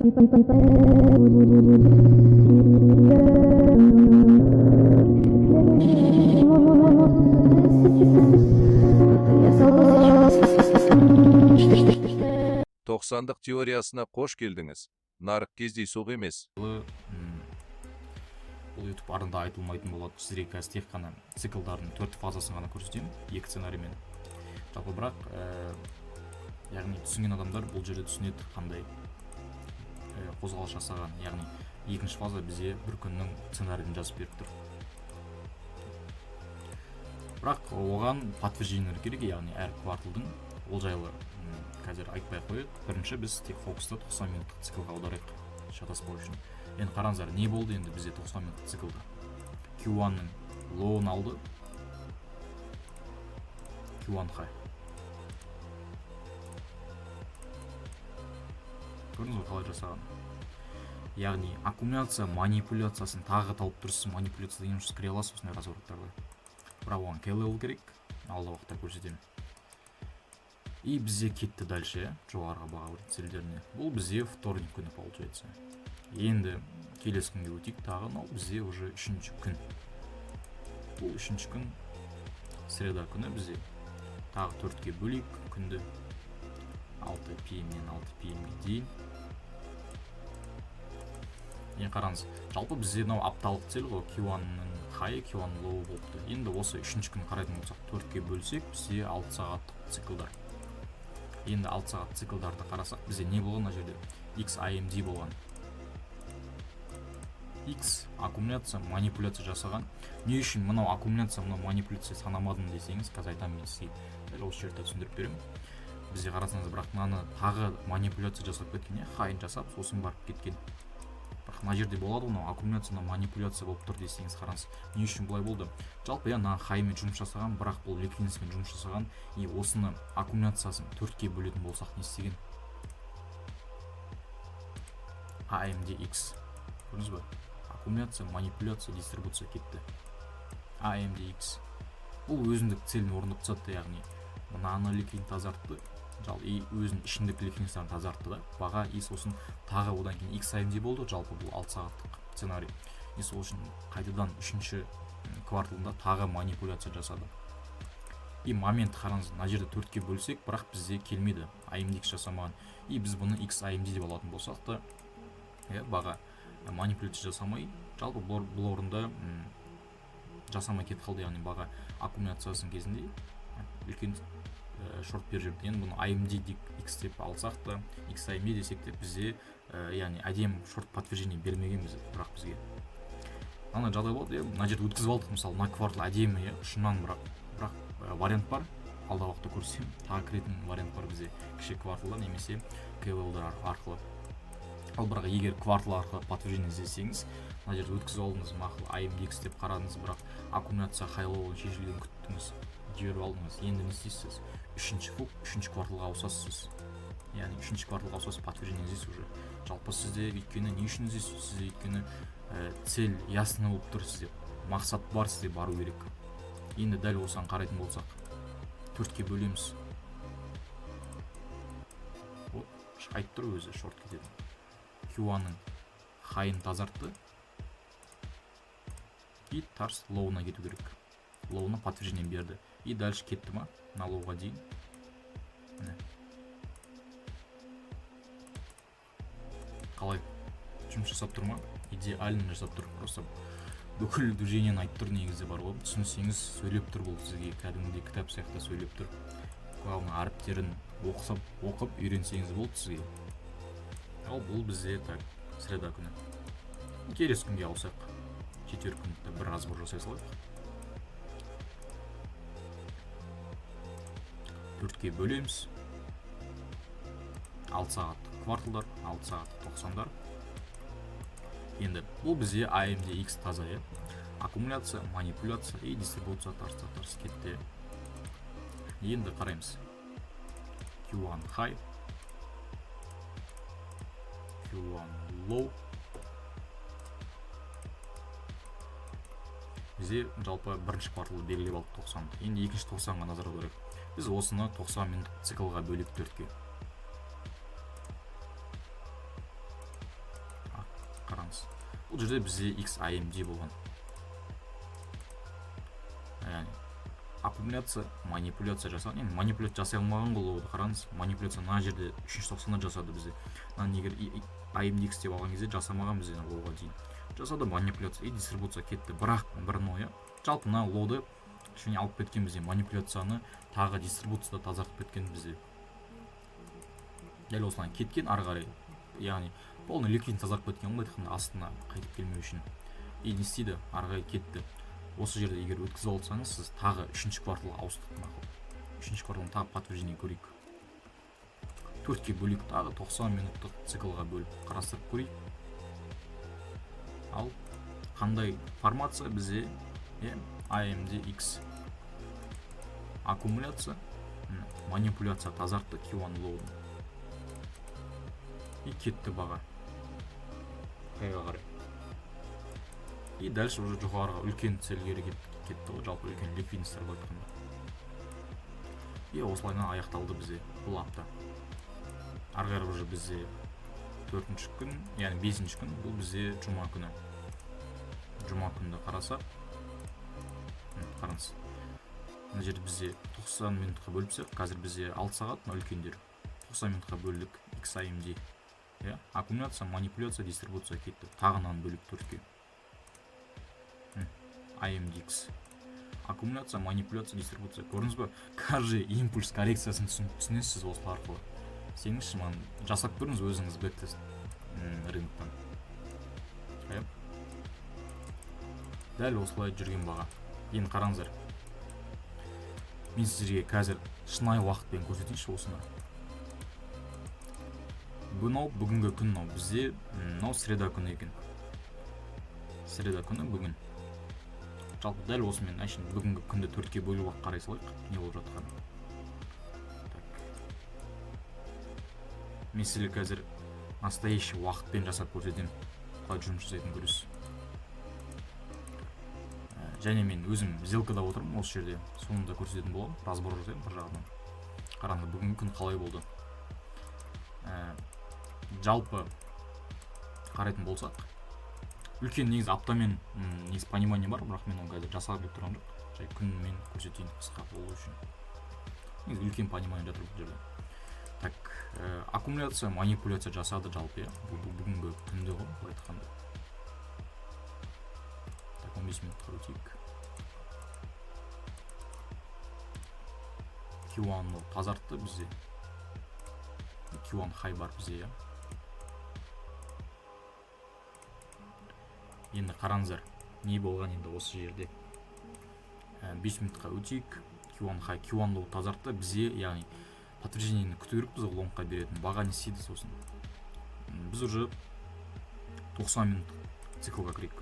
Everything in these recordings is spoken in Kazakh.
Тоқсандық теориясына қош келдіңіз. Нарық кездейсоқ емес. Бұл YouTube арнада айтылмайтын болады. Сіздерге қазір тек қана циклдардың төрт фазасын ғана көрсетемін, екі сценариймен. Жалпы бірақ, яғни түсінген адамдар бұл жерде түсінеді қандай қозғалыс жасаған. Яғни екінші фаза бізде бір күннің сценарийін жазып беріп тұр. Бірақ оған подтверждениелер керек, яғни әр кварталдың. Ол жайлы қазір айтпай қояйық. Бірінші біз тек фокусты 90 минуттық циклға аударайық, шатаспау үшін. Енді қараңыздар, не болды енді бізде 90 минуттық циклда? Q1-ның лоуын алды. Q1 high. Көрдіңіз ғой қалай жасаған. Яғни аккумуляция, манипуляциясын тағы тауып тұрсыз. Манипуляция деген үшін кіре аласыз осындай развороттарға. Бірақ оған key level керек, алдағы уақытта көрсетемін. И бізде кетті дальше, иә, жоғарғы баға целдеріне. Бұл бізде вторник күні получается. Енді келесі күнге өтейік тағы, мынау бізде уже үшінші күн. Бұл үшінші күн, среда күні бізде. Тағы төртке бөлейік күнді. 6 PM-нен 6 PM-ге дейін. Енді қараңыз, жалпы бізде мынау апталық цель ғой, Q1-ның high, Q1 low болыпты. Енді осы үшінші күн қарайтын болсақ, төртке бөлсек, бізде 6 сағаттық циклдар. Енді 6 сағат циклдарды қарасақ, бізде не болған мына жерде? XAMD болған. X аккумуляция, манипуляция жасаған. Не үшін мынау аккумуляция, мынау манипуляция санамадым десеңіз, қазір айтамын мен сізге. Дәл осы жерде түсіндіріп беремін. Бізде қарасаңыз, бірақ мынаны тағы манипуляция жасап кеткен, иә, хайын жасап, сосын барып кеткен. Бірақ мына жерде болады ғой, мынау аккумуляция, мынау манипуляция болып тұр десеңіз, қараңыз, не үшін бұлай болды? Жалпы, иә, мына хаймен жұмыс жасаған, бірақ бұл ликвидностьпен жұмыс жасаған. И осыны аккумуляциясын төртке бөлетін болсақ, не істеген? AMDX. Көрдіңіз ба? Аккумуляция, манипуляция, дистрибуция кетті. AMDX. Бұл өзіндік целін орындап тастады, яғни мынаны ликвид тазартты, и өзінің ішіндегі ликвидностьтарын тазартты да баға, и сосын тағы одан кейін XAMD болды. Жалпы бұл 6 сағаттық сценарий. И сол үшін қайтадан үшінші кварталында тағы манипуляция жасады. И момент қараңыз, мына жерде төртке бөлсек, бірақ бізде келмеді, AMDX жасамаған. И біз бұны XAMD деп алатын болсақ та, иә, баға манипуляция жасамай, жалпы бұл орында жасамай кетіп қалды, яғни баға аккумуляциясының кезінде үлкен шорт беріп жіберді. Енді бұны AMD X деп алсақ та, XAMD десек те, бізде яғни әдемі шорт подтверждение бермеген біз, бірақ бізге ана жағдай болады, иә, мына жерде өткізіп алдық, мысалы, мына квартал әдемі, иә, ұшынан, бірақ вариант бар, алдағы уақытта көрсем, тағы кіретін вариант бар бізде кіші кварталда немесе key level арқылы. Ал бірақ егер квартал арқылы подтверждение іздесеңіз, мына жерде өткізіп алдыңыз, мақұл, AMDX деп қарадыңыз, бірақ аккумуляция high low шешілгенін күттіңіз, жіберіп алдыңыз. Енді не істейсіз? Үшінші фук, үшінші кварталға ауысасыз, яғни үшінші кварталға ауысасыз, подтверждение іздейсіз уже. Жалпы сізде, өйткені не үшін іздейсіз сізде? Өйткені цель ясно болып тұр, сізде мақсат бар, сізде бару керек. Енді дәл осыған қарайтын болсақ, төртке бөлеміз. Вот айтып тұр өзі, шорт кетеді. Q1-ның хайын тазартты и тарс лоуына кету керек, лоуына подтверждение берді и дальше кетті ма мына лоуға дейін. Міне, қалай жұмыс жасап тұр ма? Идеально жасап тұр, просто бүкіл движениені айтып тұр. Негізі бар ғой, түсінсеңіз, сөйлеп тұр бұл сізге, кәдімгідей кітап сияқты сөйлеп тұр. Главное, әріптерін оқысап, оқып үйренсеңіз болды сізге. Ал бұл бізде так среда күні. Келесі күнге ауысайық, четверг күні бір разбор жасай салайық. Төртке бөлеміз, 6 сағаттық кварталдар, 6 сағаттық тоқсандар. Енді бұл бізде AMDX таза, иә, аккумуляция, манипуляция и дистрибуция, тарс тарс кетті. Енді қараймыз, Q1 high, Q1 low. Бізде жалпы бірінші кварталды белгілеп алдық, 90-ды. Енді екінші 90-ға назар аударайық. Біз осыны 90 минуттық циклға бөлек төртке. Қараңыз, бұл жерде бізде XAMD болған. Яғни аккумуляция, манипуляция жасаған. Енді манипуляция жасай алмаған ғой лоуды, қараңыз. Манипуляция мына жерде 3-тоқсанда жасады бізде. Мынаны егер AMDX деп алған кезде жасамаған бізде лоуға дейін. Жасады манипуляция и дистрибуция кетті. Бірақ бір ной, жалпы мына лоуды кішкене алып кеткен бізде, манипуляцияны тағы дистрибуцияда тазартып кеткен бізде. Дәл осылай кеткен ары қарай. Яғни полный ликвидін тазартып кеткен ғой, айтқанда астына қайтып келмеу үшін. И не істейді? Ары қарай кетті. Осы жерде егер өткізіп алсаңыз, сіз тағы 3-ші кварталға ауыстық мақұл. 3-ші кварталдан тағы подтверждение көрейік. 4-ке бөлейік, тағы 90 минуттық циклға бөліп қарастырып көрейік. Ал қандай формация бізде? AMDX. Аккумуляция, манипуляция тазартты Q1 лоуын. И кетті баға. Қайға қарай. И дальше уже жоғарыға үлкен цельге кетті ғой, жалпы үлкен ликвидностьтар былай айтқанда. И осылайынан аяқталды бізде бұл апта. Ары қарай уже бізде 4-ші күн, яғни 5-ші күн, бұл бізде жұма күні. Жұма күнді қарасақ, қараңыз. Мына жерде бізде 90 минутқа бөліпсек, қазір бізде 6 сағат, мына үлкендер. 90 минутқа бөлдік XAMD. Иә, аккумуляция, манипуляция, дистрибуция кетті. Тағы мынаны бөліп 4-ке. AMDX. Аккумуляция, манипуляция, дистрибуция. Көрдіңіз бе? Каждый импульс коррекциясын түсінесіз осылар арқылы. Сеніңізші, маған жасап көріңіз өзіңіз бэктест рыноктан. Иә. Дәл осылай жүрген баға. Енді қараңыздар. Мен сіздерге қазір шынайы уақытпен көрсетейінші осыны. Мынау бүгінгі күн, мынау бізде, мынау среда күні екен. Среда күні бүгін. Жалпы дәл осымен әшейін бүгінгі күнді 4-ке бөліп ақ қарай салайық, не болып жатқанын. Так. Мен сіздерге қазір настоящий уақытпен жасап көрсетемін, қалай жұмыс жасайтынын көресіз. Және мен өзім сделкада отырмын осы жерде, соны да көрсететін боламын, разбор жасаймын бір жағынан. Қараңыз, бүгінгі күн қалай болды. Жалпы қарайтын болсақ, үлкен негізі аптамен, негізі понимание бар, бірақ мен оны қазір жасап деп тұрған жоқ. Жай күнмен көрсетейін қысқа болу үшін. Негізі үлкен понимание жатыр бұл жерде. Так, аккумуляция, манипуляция жасады жалпы, иә. Бұл бүгінгі күнде ғой, былай айтқанда. Так, 15 минутқа өтейік. Q1-ны тазартты бізде. Q1 хай бар бізде, иә. Енді қараңыздар, не болған енді осы жерде. 5 минутқа өтейік. Q1 хай, Q1 лоу тазартты бізде, яғни подтверждениені күту керекпіз ғой, лонгқа беретін. Баға не істейді сосын? Біз уже 90 минут циклға кірейік.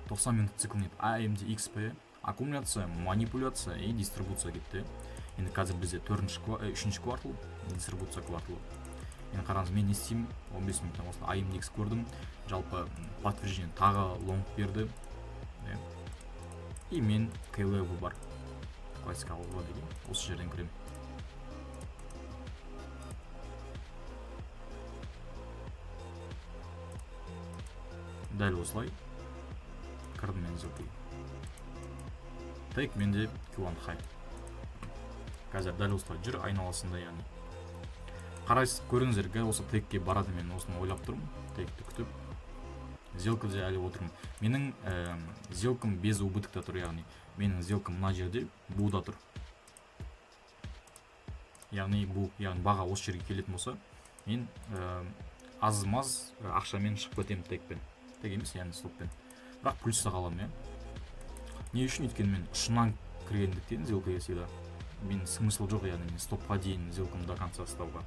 90 минут цикл не AMDXP, аккумуляция, манипуляция и дистрибуция кетті. Енді қазір бізде үшінші квартал, дистрибуция кварталы. Енді қараңыз, мен не істеймін? 15 минуттан осылай AMDX көрдім. Жалпы подтверждение тағы лонг берді. Иә. И мен K level бар. Классика лоу деген. Осы жерден кіремін. Дәл осылай кірдім мен сделкаға. Тейк менде Q1 хай. Қазір дәл осылай жүр айналасында, яғни. Қарайсыз, көріңіздер, дәл осы тейкке барады, мен осыны ойлап тұрмын. Тейкті күтіп. Сделкада әлі отырмын. Менің сделкам без убытокта тұр, яғни менің сделкам мына жерде буда тұр. Яғни бу, яғни баға осы жерге келетін болса, мен аз-маз ақшамен шығып кетемін тейкпен. Тейк емес, яғни стоппен. Бірақ плюста қаламын, иә. Не үшін? Өйткені мен ұшынан кіргендіктен сделкаға всегда мен смысл жоқ, яғни мен стопқа дейін сделкамды до конца ұстауға.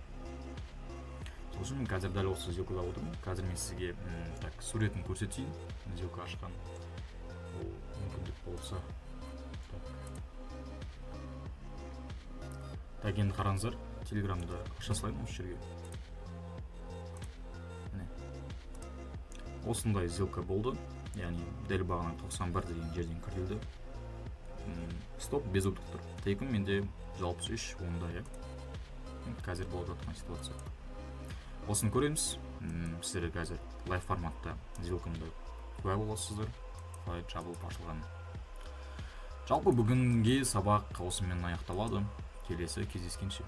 Сол үшін мен қазір дәл осы сделкада отырмын. Қазір мен сізге так, суретін көрсетейін, сделка ашқан. Ол мүмкіндік болса. Так. Так, енді қараңыздар, Телеграмды аша салайын осы жерге. Міне. Осындай сделка болды. Яғни дәл бағана 91 деген жерден кірілді. Стоп без убыток тұр. Тейкім менде 63 онда, иә. Қазір болып жатқан ситуация. Осыны көреміз. Сіздер қазір лайв форматта сделкамды куә боласыздар, қалай жабылып ашылғанын. Жалпы, бүгінге сабақ осымен аяқталады. Келесі кездескенше.